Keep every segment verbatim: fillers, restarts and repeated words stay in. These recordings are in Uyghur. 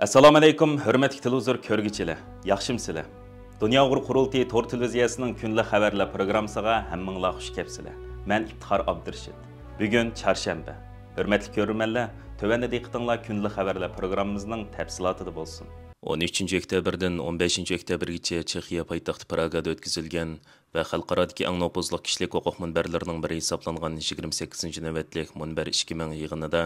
ئەسسالامۇئەلەيكۇم، ھۆرمەتلىك تېلېۋىزور كۆرگۈچىلەر، ياخشىمۇسىلەر؟ دۇنيا ئۇيغۇر قۇرۇلتىيى تور تېلېۋىزىيەسىنىڭ كۈندىلىك خەۋەرلەر پروگراممىسىغا ھەممىڭلار خۇش كەپسىلەر. مەن ئىپتىخار ئابدۇرېشىت. بۈگۈن چارشەنبە. ھۆرمەتلىك كۆرۈرمەنلەر، تۆۋەندە دىققىتىڭلار كۈندىلىك خەۋەرلەر پروگراممىمىزنىڭ تەپسىلاتىدا بولسۇن. ئون ئۈچىنچى ئۆكتەبىردىن ئون بەشىنچى ئۆكتەبىرگىچە چېخىيە پايتەختى پراگادا ئۆتكۈزۈلگەن ۋە خەلقئارادىكى ئەڭ نوپۇزلۇق كىشىلىك ھوقۇق مۇنبەرلىرىنىڭ بىرى ھېسابلانغان يىگىرمە سەككىزىنچى نۆۋەتلىك مۇنبەر ئىككى مىڭ يىغىنىدا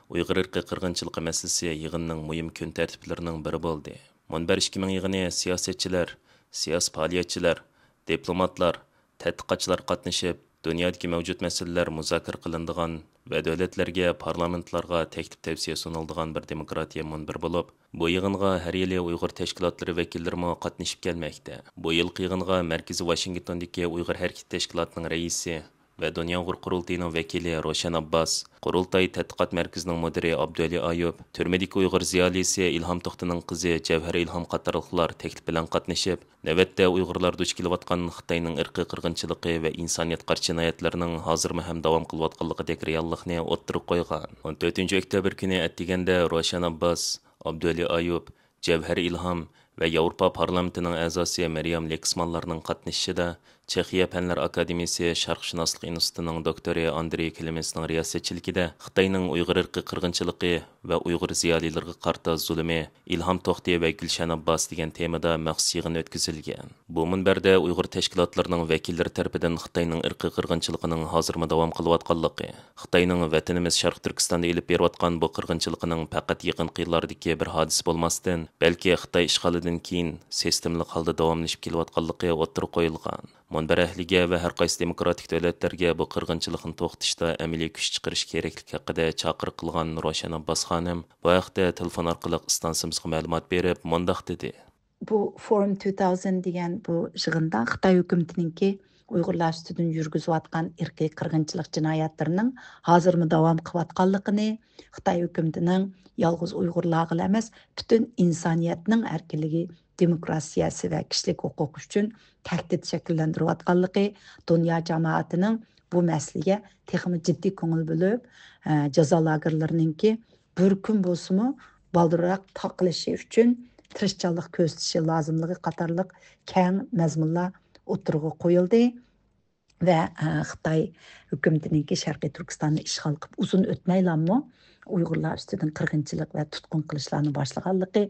ئۇيغۇر ئىرقىي قىرغىنچىلىقى مەسىلىسى يىغىننىڭ مۇھىم كۈن تەرتىپلىرىنىڭ بىرى بولدى. مۇنبەر ئىككى مىڭ يىغىنى سىياسەتچىلەر، سىياسىي پائالىيەتچىلەر، دىپلوماتلار، تەتقىقاتچىلار قاتنىشىپ، دۇنيادىكى مەۋجۇت مەسىلىلەر مۇزاكىرە قىلىنىدىغان ۋە دۆلەتلەرگە، پارلامېنتلارغا تەكلىپ تەۋسىيە سۇنۇلىدىغان بىر دېموكراتىيە مۇنبىرى بولۇپ، بۇ يىغىنغا ھەر يىلى ئۇيغۇر تەشكىلاتلىرى ۋەكىللىرىمۇ قاتنىشىپ كەلمەكتە. بۇ يىلقى يىغىنغا مەركىزى ۋاشىنگتوندىكى ئۇيغۇر ھەرىكىتى تەشكىلاتىنىڭ رەئىسى ۋە دۇنيا ئۇيغۇر قۇرۇلتىيىنىڭ ۋەكىلى روشەن ئابباس، قۇرۇلتاي تەتقىقات مەركىزىنىڭ مۇدىرى ئابدۇۋەلى ئايۇپ، تۈرمىدىكى ئۇيغۇر زىيالىيسى ئىلھام توختىنىڭ قىزى جەۋھەر ئىلھام قاتارلىقلار تەكلىپ بىلەن قاتنىشىپ، نۆۋەتتە ئۇيغۇرلار دۇچ كېلىۋاتقان خىتاينىڭ ئىرقىي قىرغىنچىلىقى ۋە ئىنسانىيەت قارشى جىنايەتلىرىنىڭ ھازىرمۇ ھەم داۋام قىلىۋاتقانلىقىدەك رېئاللىقنى ئوتتۇرىغا قويغان. ئون تۆتىنچى ئۆكتەبىر كۈنى ئەتىگەندە روشەن ئابباس، ئابدۇۋەلى ئايۇپ، جەۋھەر ئىلھام ۋە ياۋروپا پارلامېنتىنىڭ ئەزاسى مەريەم لېكسمانلارنىڭ قاتنىشىشىدا چېخىيە پەنلەر ئاكادېمىيىسى شەرقشۇناسلىق ئىنستىتۇتىنىڭ دوكتورى ئاندرېي كلېمېنسنىڭ رىياسەتچىلىكىدە خىتاينىڭ ئۇيغۇر ئىرقىي قىرغىنچىلىقى ۋە ئۇيغۇر زىيالىيلىرىغا قارىتا زۇلۇمى، ئىلھام توختى ۋە گۈلشەن ئابباس دېگەن تېمىدا مەخسۇس يىغىن ئۆتكۈزۈلگەن. بۇ مۇنبەردە ئۇيغۇر تەشكىلاتلىرىنىڭ ۋەكىللىرى تەرىپىدىن خىتاينىڭ ئىرقىي قىرغىنچىلىقىنىڭ ھازىرمۇ داۋام قىلىۋاتقانلىقى، خىتاينىڭ ۋەتىنىمىز شەرقىي تۈركىستاندا ئېلىپ بېرىۋاتقان بۇ قىرغىنچىلىقىنىڭ پەقەت يېقىنقى يىللاردىكى بىر ھادىسە بولماستىن، بەلكى خىتاي ئىشغالىدىن كېيىن سىستېمىلىق ھالدا داۋاملىشىپ كېلىۋاتقانلىقى ئوتتۇرىغا قويۇلغان. مۇنبەر ئەھلىگە ۋە ھەر قايسى دېموكراتىك دۆلەتلەرگە بۇ قىرغىنچىلىقنى توختىتىشتا ئەمەلىي كۈچ چىقىرىش كېرەكلىكى ھەققىدە چاقىرىق قىلغان روشەن ئابباس خانىم بۇ ھەقتە تېلېفون ئارقىلىق ئىستانسىمىزغا مەلۇمات بېرىپ مۇنداق دېدى. بۇ فورۇم تۇ تاۋزەنت دېگەن بۇ يىغىندا خىتاي ھۆكۈمىتىنىڭكى ئۇيغۇرلار ئۈستىدىن يۈرگۈزۈۋاتقان ئىرقىي قىرغىنچىلىق جىنايەتلىرىنىڭ ھازىرمۇ داۋام قىلىۋاتقانلىقىنى، خىتاي ھۆكۈمىتىنىڭ يالغۇز ئۇيغۇرلارغىلا ئەمەس، پۈتۈن ئىنسانىيەتنىڭ ئەركىنلىكى، دېموكراتىيەسى ۋە كىشىلىك ھوقۇقى ئۈچۈن تەھدىت شەكىللەندۈرۈۋاتقانلىقى، دۇنيا جامائىتىنىڭ بۇ مەسىلىگە تېخىمۇ جىددىي كۆڭۈل بۆلۈپ، ئە، جازا لاگېرلىرىنىڭكى بىر كۈن بولسىمۇ بالدۇرراق تاقىلىشى ئۈچۈن تىرىشچانلىق كۆرسىتىشى لازىملىقى قاتارلىق كەڭ مەزمۇنلار ئوتتۇرىغا قويۇلدى ۋە، ئە، خىتاي ھۆكۈمىتىنىڭكى شەرقىي تۈركىستاننى ئىشغال قىلىپ ئۇزۇن ئۆتمەيلامۇ ئۇيغۇرلار ئۈستىدىن قىرغىنچىلىق ۋە تۇتقۇن قىلىشلارنى باشلىغانلىقى،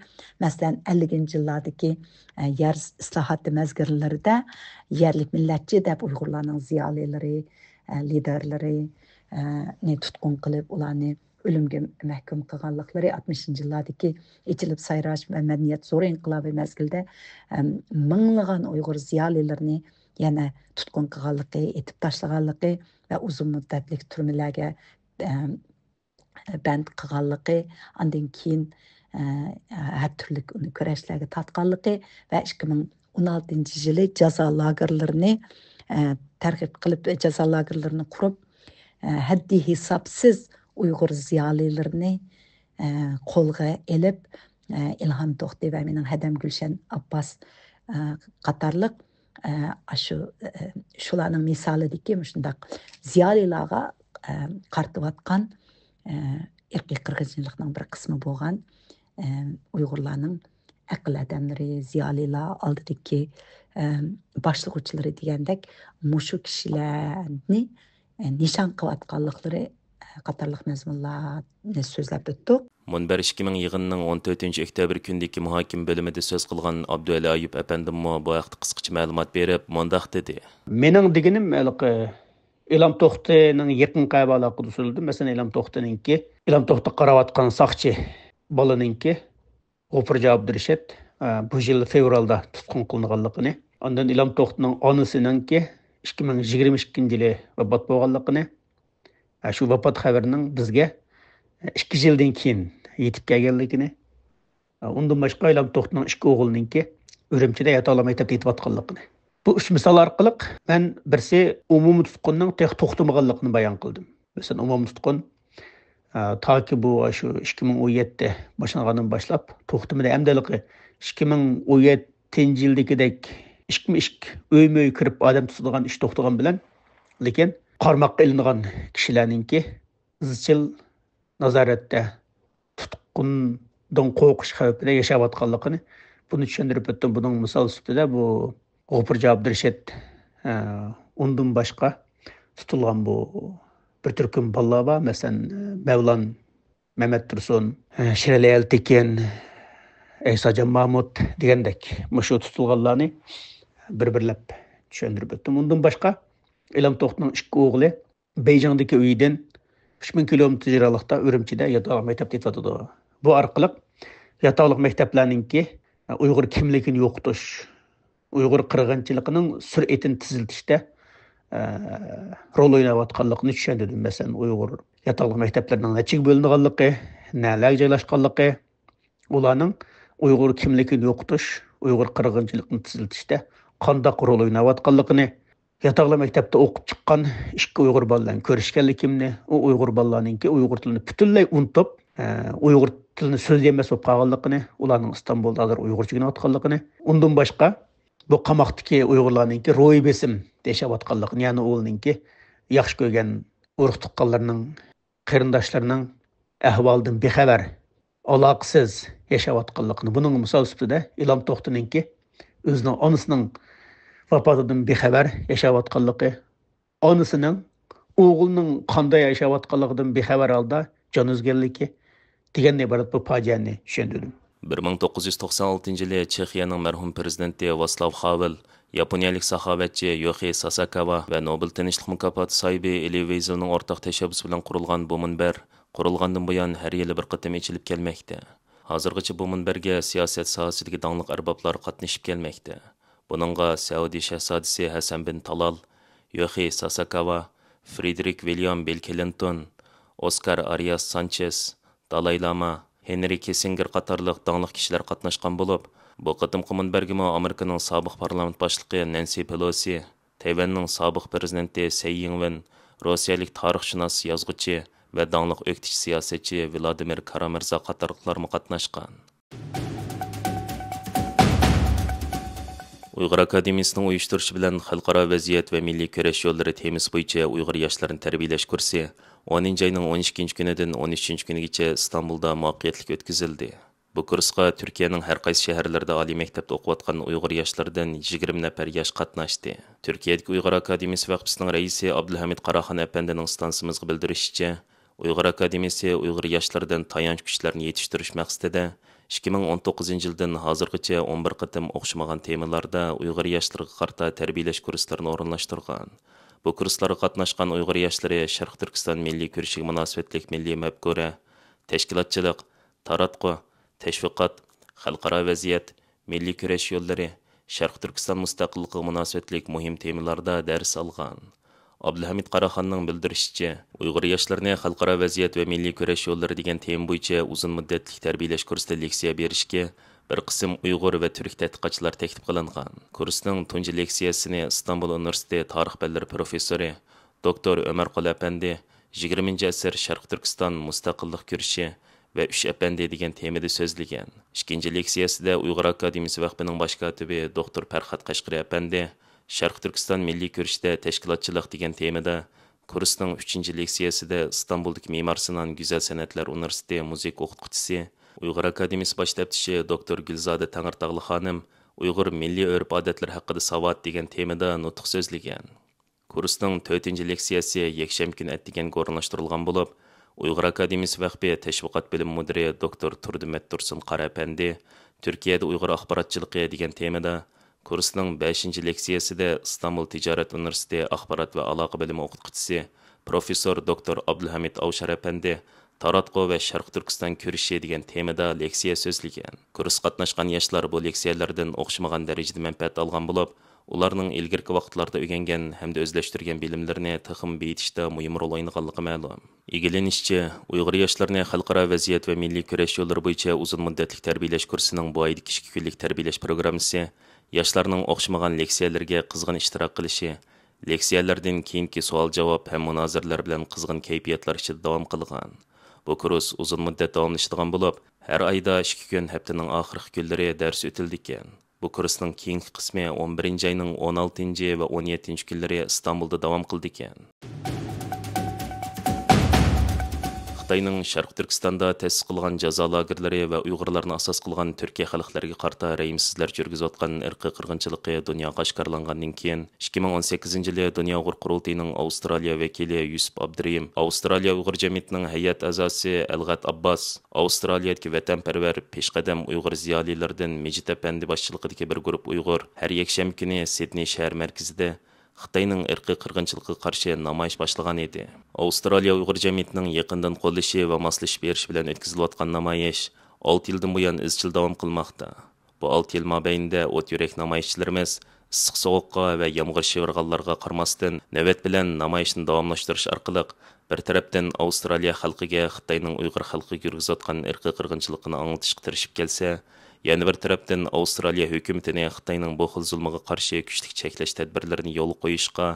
مەسىلەن، ئەللىكىنچى يىللاردىكى، ئە، يەر ئىسلاھاتى مەزگىللىرىدە يەرلىك مىللەتچى دەپ ئۇيغۇرلارنىڭ زىيالىيلىرى، ئە، لىدېرلىرى، ئە، نى تۇتقۇن قىلىپ، ئۇلارنى ئۆلۈمگە مەھكۇم قىلغانلىقلىرى، ئاتمىشىنچى يىللاردىكى ئېچىلىپ سايراش ۋە مەدەنىيەت زور ئىنقىلابى مەزگىلىدە، ئەم، مىڭلىغان ئۇيغۇر زىيالىيلىرىنى يەنە تۇتقۇن قىلغانلىقى، ئېتىپ تاشلىغانلىقى ۋە ئۇزۇن مۇددەتلىك تۈرمىلەرگە، ئەم، بەند قىلغانلىقى، ئاندىن كېيىن، ئە، ھەر تۈرلۈك ئۇنى كۈرەشلەرگە تارتقانلىقى ۋە ئىككى مىڭ ئون ئالتىنچى يىلى جازا لاگېرلىرىنى، ئە، تەرغىب قىلىپ، جازا لاگېرلىرىنى قۇرۇپ، ئە، ھەددى ھېسابسىز ئۇيغۇر زىيالىيلىرىنى، ئە، قولغا ئېلىپ، ئە، ئىلھام توختى ۋە مېنىڭ ھەدەم گۈلشەن ئابباس، ئە، قاتارلىق، ئە، ئاشۇ، ئە، شۇلارنىڭ مىسالىدىكى مۇشۇنداق زىيالىيلارغا، ئە، قارىتىۋاتقان، ئە، ئىرقىي قىرغىنچىلىقنىڭ بىر قىسمى بولغان، ئە، ئۇيغۇرلارنىڭ ئەقىل ئادەملىرى، زىيالىيلار ئالدىدىكى، ئە، باشلىغۇچىلىرى دېگەندەك مۇشۇ كىشىلەرنى، ئە، نىشان قىلىۋاتقانلىقلىرى، ئە، قاتارلىق مەزمۇنلارنى سۆزلەپ ئۆتتۇق. مۇنبەر ئىككى مىڭ يىغىنىنىڭ ئون تۆتىنچى ئۆكتەبىر كۈنىدىكى مۇھاكىمە بۆلۈمىدە سۆز قىلغان ئابدۇئەلى ئايۇپ ئەپەندىممۇ بۇ ھەقتە قىسقىچە مەلۇمات بېرىپ، مۇنداق دېدى. مېنىڭ دېگىنىم ھېلىقى ئىلھام توختىنىڭ يېقىنقى ئەھۋالى ھەققىدە سۆزلىدىم. مەسىلەن، ئىلھام توختىنىڭكى، ئىلھام توختىغا قاراۋاتقان ساقچى بالىنىڭكى غوپۇرجا ئابدۇرېشىت، ئە، بۇ يىل فېۋرالدا تۇتقۇن قىلىنغانلىقىنى، ئاندىن ئىلھام توختىنىڭ ئانىسىنىڭكى ئىككى مىڭ يىگىرمە ئىككىنچى يىلى ۋاپات بولغانلىقىنى، ئە، شۇ ۋاپات خەۋىرىنىڭ بىزگە، ئە، ئىككى يىلدىن كېيىن يېتىپ كەلگەنلىكىنى، ئە، ئۇندىن باشقا ئىلھام توختىنىڭ ئىككى ئوغلىنىڭكى ئۈرۈمچىدە ياتالغان مەكتەپتە يېتىۋاتقانلىقىنى. بۇ ئۈچ مىسال ئارقىلىق مەن بىرسى ئومۇمىي تۇتقۇننىڭ تېخى توختىمىغانلىقىنى بايان قىلدىم. مەسىلەن، ئومۇمىي تۇتقۇن، ئە، تاكى بۇ، شۇ ئىككى مىڭ ئون يەتتە باشلانغاندىن باشلاپ توختىمىدى. ئەمدى ھېلىقى ئىككى مىڭ ئون يەتتىنچى يىلدىكىدەك ئىشىكمۇ ئىشىك، ئۆيمۇ ئۆي كىرىپ ئادەم تۇتىدىغان ئىش توختىغان بىلەن، لېكىن قارىماققا ئېلىنغان كىشىلەرنىڭكى ئىزچىل نازارەتتە، تۇتقۇن دىن قورقۇش خەۋپىدە ياشاۋاتقانلىقىنى، بۇنى چۈشەندۈرۈپ ئۆتتۈم. بۇنىڭ مىسال سۈپىتىدە بۇ غوپۇرجان ئابدۇرېشىت، ئە، ئۇندىن باشقا تۇتۇلغان بۇ بىر تۈركۈم بالىلار بار. مەسىلەن، مەۋلان مەمەتتۇرسۇن، ئە، شىرئەلى ئەلتېكىن، ئەيساجان مامۇت دېگەندەك مۇشۇ تۇتۇلغانلارنى بىر-بىرلەپ چۈشەندۈرۈپ ئۆتتۈم. ئۇندىن باشقا ئىلھام توختىنىڭ ئىككى ئوغلى بېيجىڭدىكى ئۆيىدىن ئۈچ مىڭ كىلومېتىر يىراقلىقتا ئۈرۈمچىدە ياتاقلىق مەكتەپتە ئېتىۋاتىدۇ. بۇ ئارقىلىق ياتاقلىق مەكتەپلەرنىڭكى ئۇيغۇر كىملىكىنى يوقىتىش، ئۇيغۇر قىرغىنچىلىقىنىڭ سۈرئىتىنى تېزلىتىشتە، ئە، رول ئويناۋاتقانلىقىنى چۈشەندۈردۈم. مەسىلەن، ئۇيغۇر ياتاقلىق مەكتەپلىرىنىڭ نەچچىگە بۆلۈنگەنلىكى، نەلەرگە جايلاشقانلىقى، ئۇلارنىڭ ئۇيغۇر كىملىكىنى يوقىتىش، ئۇيغۇر قىرغىنچىلىقىنى تېزلىتىشتە قانداق رول ئويناۋاتقانلىقىنى، ياتاقلىق مەكتەپتە ئوقۇپ چىققان ئىككى ئۇيغۇر بالا بىلەن كۆرۈشكەنلىكىمنى، ئۇ ئۇيغۇر بالىلارنىڭكى ئۇيغۇر تىلىنى پۈتۈنلەي ئۇنتۇپ، ئە، ئۇيغۇر تىلىنى سۆزلىيەلمەس بولۇپ قالغانلىقىنى، ئۇلارنىڭ ئىستانبۇلدا ھازىر ئۇيغۇرچە ئۆگىنىۋاتقانلىقىنى، ئۇندىن باشقا بۇ قاماقتىكى ئۇيغۇرلارنىڭكى روھىي بېسىم ياشاۋاتقانلىقىنى، يەنى ئۇلارنىڭكى ياخشى كۆرگەن ئۇرۇق تۇغقانلىرىنىڭ، قېرىنداشلىرىنىڭ ئەھۋالىدىن بىخەۋەر، ئالاقىسىز ياشاۋاتقانلىقىنى، بۇنىڭ مىسال سۈپىتىدە ئىلھام توختىنىڭكى ئۆزىنىڭ ئانىسىنىڭ ۋاپاتىدىن بىخەۋەر ياشاۋاتقانلىقى، ئانىسىنىڭ ئوغلىنىڭ قانداق ياشاۋاتقانلىقىدىن بىخەۋەر ھالدا جان ئۈزگەنلىكى دېگەندىن ئىبارەت بۇ پاجىئەنى چۈشەندۈردۈم. بىر مىڭ توققۇز يۈز توقسان ئالتىنچى يىلى چېخىيەنىڭ مەرھۇم پىرېزىدېنتى ۋاسلاۋ خاۋېل، ياپونىيەلىك ساخاۋەتچى يوخې ساساكاۋا ۋە نوبېل تىنچلىق مۇكاپاتى ساھىبى ئېلى ۋېيزېلنىڭ ئورتاق تەشەببۇسى بىلەن قۇرۇلغان بۇ مۇنبەر قۇرۇلغاندىن بۇيان ھەر يىلى بىر قېتىم ئېچىلىپ كەلمەكتە. ھازىرغىچە بۇ مۇنبەرگە سىياسەت ساھەسىدىكى داڭلىق ئەربابلار قاتنىشىپ كەلمەكتە. بۇنىڭغا سەئۇدى شاھزادىسى ھەسەن بىن تالال، يوخې ساساكاۋا، فرېدېرىك ۋىليام بىل كلىنتون، ئوسكار ئارىاس سانچېز، دالاي لاما، ھېنرى كىسسىنگېر قاتارلىق داڭلىق كىشىلەر قاتناشقان بولۇپ، بۇ قېتىمقى مۇنبەرگىمۇ ئامېرىكىنىڭ سابىق پارلامېنت باشلىقى نەنسى پېلوسى، تەيۋەننىڭ سابىق پىرېزىدېنتى سەي يىڭۋېن، روسىيەلىك تارىخشۇناس، يازغۇچى ۋە داڭلىق ئۆكتىچى سىياسەتچى ۋىلادىمىر كارامىرزا قاتارلىقلارمۇ قاتناشقان. ئۇيغۇر ئاكادېمىيىسىنىڭ ئۇيۇشتۇرۇشى بىلەن خەلقئارا ۋەزىيەت ۋە مىللىي كۈرەش يوللىرى تېمىسى بويىچە ئۇيغۇر ياشلىرىنى تەربىيەلەش كۇرسى ئونىنچى ئاينىڭ ئون ئىككىنچى كۈنىدىن ئون ئۈچىنچى كۈنىگىچە ئىستانبۇلدا مۇۋەپپەقىيەتلىك ئۆتكۈزۈلدى. بۇ كۇرسقا تۈركىيەنىڭ ھەر قايسى شەھەرلىرىدە ئالىي مەكتەپتە ئوقۇۋاتقان ئۇيغۇر ياشلىرىدىن يىگىرمە نەپەر ياش قاتناشتى. تۈركىيەدىكى ئۇيغۇر ئاكادېمىيىسى ۋەقپىسىنىڭ رەئىسى ئابدۇلھەمىد قاراخان ئەپەندىنىڭ ئىستانسىمىزغا بىلدۈرۈشىچە، ئۇيغۇر ئاكادېمىيىسى ئۇيغۇر ياشلىرىدىن تايانچ كۈچلەرنى يېتىشتۈرۈش مەقسىتىدە ئىككى مىڭ ئون توققۇزىنچى يىلدىن ھازىرغىچە ئون بىر قېتىم ئوخشىمىغان تېمىلاردا ئۇيغۇر ياشلىرىغا قارىتا تەربىيەلەش كۇرسلىرىنى ئورۇنلاشتۇرغان. بۇ كۇرسلارغا قاتناشقان ئۇيغۇر ياشلىرى شەرقىي تۈركىستان مىللىي كۈرىشىگە مۇناسىۋەتلىك مىللىي مەپكۇرە، تەشكىلاتچىلىق، تاراتقۇ، تەشۋىقات، خەلقئارا ۋەزىيەت، مىللىي كۈرەش يوللىرى، شەرقىي تۈركىستان مۇستەقىللىقىغا مۇناسىۋەتلىك مۇھىم تېمىلاردا دەرس ئالغان. ئابدۇلھەمىد قاراخاننىڭ بىلدۈرۈشىچە، ئۇيغۇر ياشلىرىنى خەلقئارا ۋەزىيەت ۋە مىللىي كۈرەش يوللىرى دېگەن تېما بويىچە ئۇزۇن مۇددەتلىك تەربىيەلەش كۇرسىدا لېكسىيە بېرىشكە بىر قىسىم ئۇيغۇر ۋە تۈرك تەتقىقاتچىلار تەكلىپ قىلىنغان. كۇرسنىڭ تۇنجى لېكسىيەسىنى ئىستانبۇل ئۇنىۋېرسىتېتى تارىخ پەنلىرى پروفېسسورى، دوكتور ئۆمەر قۇل ئەپەندى يىگىرمىنچى ئەسىر شەرقىي تۈركىستان مۇستەقىللىق كۈرىشى ۋە ئۈچ ئەپەندى دېگەن تېمىدا سۆزلىگەن. ئىككىنچى لېكسىيەسىدە ئۇيغۇر ئاكادېمىيىسى ۋەقپىنىڭ باش كاتىپى دوكتور پەرھات قەشقىرى ئەپەندى شەرقىي تۈركىستان مىللىي كۈرىشىدە تەشكىلاتچىلىق دېگەن تېمىدا كۇرسنىڭ ئۈچىنچى لېكسىيەسىدە ئىستانبۇلدىكى مىمار سىنان گۈزەل سەنئەتلەر ئۇنىۋېرسىتېتى مۇزىكا ئوقۇتقۇچىسى، ئۇيغۇر ئاكادېمىيىسى باش تەپتىشى دوكتور گۈلزادە تەڭرىتاغلى خانىم ئۇيغۇر مىللىي ئۆرپ-ئادەتلىرى ھەققىدە ساۋات دېگەن تېمىدا نۇتۇق سۆزلىگەن. كۇرسنىڭ تۆتىنچى لېكسىيەسى يەكشەنبە كۈنى ئەتىگەنگە ئورۇنلاشتۇرۇلغان بولۇپ، ئۇيغۇر ئاكادېمىيىسى ۋەقپى تەشۋىقات بۆلۈم مۇدىرى دوكتور تۇردىمەت تۇرسۇن قارا ئەپەندى تۈركىيەدە ئۇيغۇر ئاخباراتچىلىقى دېگەن تېمىدا، كۇرسنىڭ بەشىنچى لېكسىيەسىدە ئىستانبۇل تىجارەت ئۇنىۋېرسىتېتى ئاخبارات ۋە ئالاقە بۆلۈمى ئوقۇتقۇچىسى پروفېسسور دوكتور ئابدۇلھەمىد ئاۋشار ئەپەندى تاراتقۇ ۋە شەرقىي تۈركىستان كۈرىشى دېگەن تېمىدا لېكسىيە سۆزلىگەن. كۇرسقا قاتناشقان ياشلار بۇ لېكسىيەلەردىن ئوخشىمىغان دەرىجىدە مەنپەئەت ئالغان بولۇپ، ئۇلارنىڭ ئىلگىرىكى ۋاقىتلاردا ئۆگەنگەن ھەمدە ئۆزلەشتۈرگەن بىلىملىرىنى تېخىمۇ بېيىتىشتا مۇھىم رول ئوينىغانلىقى مەلۇم. ئىگىلىنىشىچە، ئۇيغۇر ياشلىرىنى خەلقئارا ۋەزىيەت ۋە مىللىي كۈرەش يوللىرى بويىچە ئۇزۇن مۇددەتلىك تەربىيەلەش كۇرسىنىڭ بۇ ئايدىكى ئىككى كۈنلۈك تەربىيەلەش پروگراممىسى ياشلارنىڭ ئوخشىمىغان لېكسىيەلەرگە قىزغىن ئىشتىراك قىلىشى، لېكسىيەلەردىن كېيىنكى سوئال-جاۋاب ھەم مۇنازىرىلەر بىلەن قىزغىن كەيپىياتلار ئىچىدە داۋام قىلغان. بۇ كۇرس ئۇزۇن مۇددەت داۋاملىشىدىغان بولۇپ، ھەر ئايدا ئىككى كۈن ھەپتىنىڭ ئاخىرقى كۈنلىرى دەرس ئۆتۈلىدىكەن. بۇ كۇرسنىڭ كېيىنكى قىسمى ئون بىرىنچى ئاينىڭ ئون ئالتىنچى ۋە ئون يەتتىنچى كۈنلىرى ئىستانبۇلدا داۋام قىلىدىكەن. خىتاينىڭ شەرقىي تۈركىستاندا تەسىس قىلغان جازا لاگېرلىرى ۋە ئۇيغۇرلارنى ئاساس قىلغان تۈركىي خەلقلەرگە قارىتا رەھىمسىزلەرچە يۈرگۈزۈۋاتقان ئىرقىي قىرغىنچىلىقى دۇنياغا ئاشكارىلانغاندىن كېيىن، ئىككى مىڭ ئون سەككىزىنچى يىلى دۇنيا ئۇيغۇر قۇرۇلتىيىنىڭ ئاۋسترالىيە ۋەكىلى يۈسۈپ ئابدۇرېھىم، ئاۋسترالىيە ئۇيغۇر جەمئىيىتىنىڭ ھەيئەت ئەزاسى ئەلغەت ئابباس، ئاۋسترالىيەدىكى ۋەتەنپەرۋەر، پېشقەدەم ئۇيغۇر زىيالىيلىرىدىن مىجىت ئەپەندى باشچىلىقىدىكى بىر گۇرۇپ ئۇيغۇر ھەر يەكشەنبە كۈنى سىدنېي شەھەر مەركىزىدە خىتاينىڭ ئىرقىي قىرغىنچىلىقىغا قارشى نامايىش باشلىغان ئىدى. ئاۋسترالىيە ئۇيغۇر جەمئىيىتىنىڭ يېقىندىن قوللىشى ۋە ماسلىشىپ بېرىشى بىلەن ئۆتكۈزۈلۈۋاتقان نامايىش ئالتە يىلدىن بۇيان ئىزچىل داۋام قىلماقتا. بۇ ئالتە يىل مابەينىدە ئوت يۈرەك نامايىشچىلىرىمىز ئىسسىق سوغۇققا ۋە يامغۇر شىۋىرغانلارغا قارىماستىن، نۆۋەت بىلەن نامايىشنى داۋاملاشتۇرۇش ئارقىلىق، بىر تەرەپتىن ئاۋسترالىيە خەلقىگە خىتاينىڭ ئۇيغۇر خەلقىگە يۈرگۈزۈۋاتقان ئىرقىي قىرغىنچىلىقىنى ئاڭلىتىشقا تىرىشىپ كەلسە، يەنە بىر تەرەپتىن ئاۋسترالىيە ھۆكۈمىتىنى خىتاينىڭ بۇ خىل زۇلمىغا قارشى كۈچلۈك چەكلەش تەدبىرلىرىنى يولغا قويۇشقا،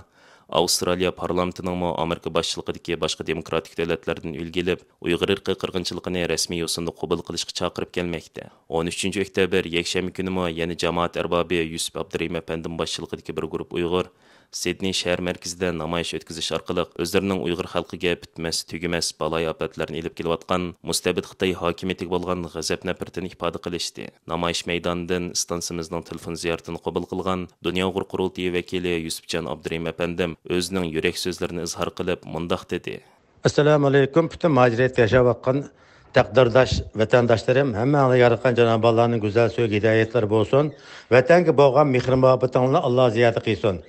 ئاۋسترالىيە پارلامېنتىنىڭمۇ ئامېرىكا باشچىلىقىدىكى باشقا دېموكراتىك دۆلەتلەردىن ئۈلگە ئېلىپ، ئۇيغۇر ئىرقىي قىرغىنچىلىقىنى رەسمىي يوسۇندا قوبۇل قىلىشقا چاقىرىپ كەلمەكتە. ئون ئۈچىنچى ئۆكتەبىر يەكشەنبە كۈنىمۇ يەنە جامائەت ئەربابى يۈسۈپ ئابدۇرېھىم ئەپەندىم باشچىلىقىدىكى بىر گۇرۇپ ئۇيغۇر سىدنېي شەھەر مەركىزىدە نامايىش ئۆتكۈزۈش ئارقىلىق ئۆزلىرىنىڭ ئۇيغۇر خەلقىگە پۈتمەس، تۈگىمەس بالايىئاپەتلەرنى ئېلىپ كېلىۋاتقان مۇستەبىت خىتاي ھاكىمىيىتىگە بولغان غەزەپ-نەپرىتىنى ئىپادە قىلىشتى. نامايىش مەيدانىدىن ئىستانسىمىزنىڭ تېلېفون زىيارىتىنى قوبۇل قىلغان دۇنيا ئۇيغۇر قۇرۇلتىيى ۋەكىلى يۈسۈپجان ئابدۇرېھىم ئەپەندىم ئۆزىنىڭ يۈرەك سۆزلىرىنى ئىزھار قىلىپ مۇنداق دېدى. ئەسسالامۇ ئەلەيكۇم، پۈتۈن مۇھاجىرەتتە ياشاۋاتقان تەقدىرداش ۋەتەنداشلىرىم، ھەممەڭلارنى ياراتقان جانابى ئاللانىڭ گۈزەل سۆيگۈ ھىدايەتلىرى بولسۇن. ۋەتەنگە بولغان مېھرى مۇھەببىتىڭلارنى ئاللا زىيادە قىلسۇن.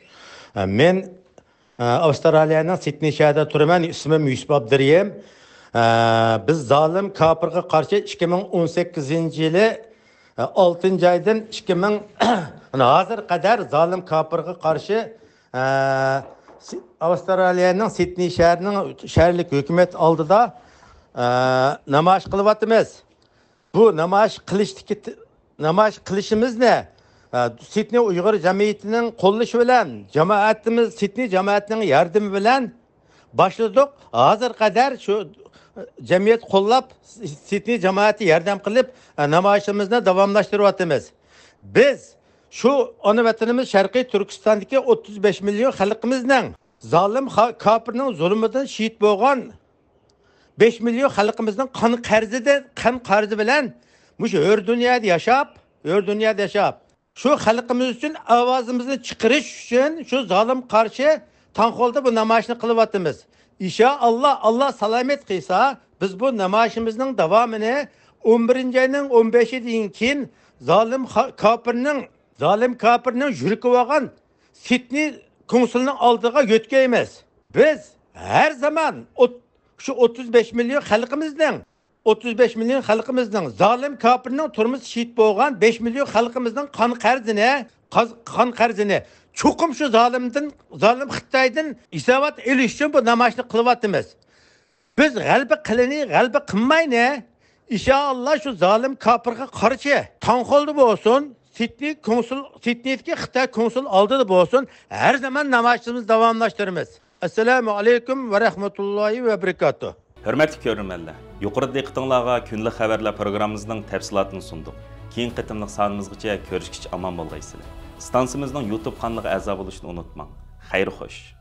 ئە، مەن، ئە، ئاۋسترالىيەنىڭ سىدنېي شەھىرىدە تۇرىمەن. ئىسمىم يۈسۈپ ئابدۇرېھىم. ئە، بىز زالىم كاپىرغا قارشى ئىككى مىڭ ئون سەككىزىنچى يىلى، ئە، ئالتىنچى ئايدىن ئىككى مىڭ، ھازىر قەدەر زالىم كاپىرغا قارشى ئە، سى-، ئاۋسترالىيەنىڭ سىدنېي شەھىرىنىڭ شەھەرلىك ھۆكۈمەت ئالدىدا، ئە، نامايىش قىلىۋاتىمىز. بۇ نامايىش قىلىشتىكى ت-، نامايىش قىلىشىمىزنى، ئە، سىدنېي ئۇيغۇر جەمئىيىتىنىڭ قوللىشى بىلەن، جامائىتىمىز، سىدنېي جامائىتىنىڭ ياردىمى بىلەن باشلىدۇق. ھازىر قەدەر شۇ جەمئىيەت قوللاپ، سىدنېي جامائىتى ياردەم قىلىپ، ئە، نامايىشىمىزنى داۋاملاشتۇرۇۋاتىمىز. بىز شۇ ئانا ۋەتىنىمىز شەرقىي تۈركىستاندىكى ئوتتۇز بەش مىليون خەلقىمىزنىڭ زالىم خا-، كاپىرنىڭ زۇلمىدىن شېھىت بولغان بەش مىليون خەلقىمىزنىڭ قان قەرزىدە، قان قەرزى بىلەن مۇشۇ ھۆر دۇنيادا ياشاپ، ھۆر دۇنيادا ياشاپ، شۇ خەلقىمىز ئۈچۈن ئاۋازىمىزنى چىقىرىش ئۈچۈن شۇ زالىم قارشى تاڭخۇلدا بۇ نامايىشنى قىلىۋاتىمىز. ئىنشائاللا، ئاللا سالامەت قىلسا، بىز بۇ نامايىشىمىزنىڭ داۋامىنى ئون بىرىنچى ئاينىڭ ئون بەشىدىن كېيىن زالىم خا-، كاپىرنىڭ، زالىم كاپىرنىڭ يۈرىكى بولغان سىدنېي كونسۇلىنىڭ ئالدىغا يۆتكەيمىز. بىز ھەر زامان ئوت-، شۇ ئوتتۇز بەش مىليون خەلقىمىزنىڭ، ئوتتۇز بەش مىليون خەلقىمىزنىڭ، زالىم كاپىرنىڭ تۇرمىسى شېھىت بولغان بەش مىليون خەلقىمىزنىڭ قان قەرزىنى، قاز-، قان قەرزىنى چوقۇم شۇ زالىمدىن، زالىم خىتايدىن ھېسابات ئېلىش ئۈچۈن بۇ نامايىشنى قىلىۋاتىمىز. بىز غەلىبە قىلىنى، غەلىبە قىلماينى، ئىنشائاللا شۇ زالىم كاپىرغا قارشى تاڭخۇلدا بولسۇن، سىدنېي كونسۇل، سىدنېيدىكى خىتاي كونسۇل ئالدىدا بولسۇن، ھەر زامان نامايىشىمىزنى داۋاملاشتۇرىمىز. ئەسسالامۇ ئەلەيكۇم ۋە رەھمەتۇللاھى ۋە بەرىكاتۇھ. ھۆرمەتلىك كۆرۈرمەنلەر، يۇقىرىدا دىققىتىڭلارغا كۈندىلىك خەۋەرلەر پروگراممىمىزنىڭ تەپسىلاتىنى سۇندۇق. كېيىنكى قېتىملىق سانىمىزغىچە كۆرۈشكىچە ئامان بولغايسىلەر. ئىستانسىمىزنىڭ يۇتۇب قانىلىغا ئەزا بولۇشنى ئۇنتۇماڭ. خەير خوش.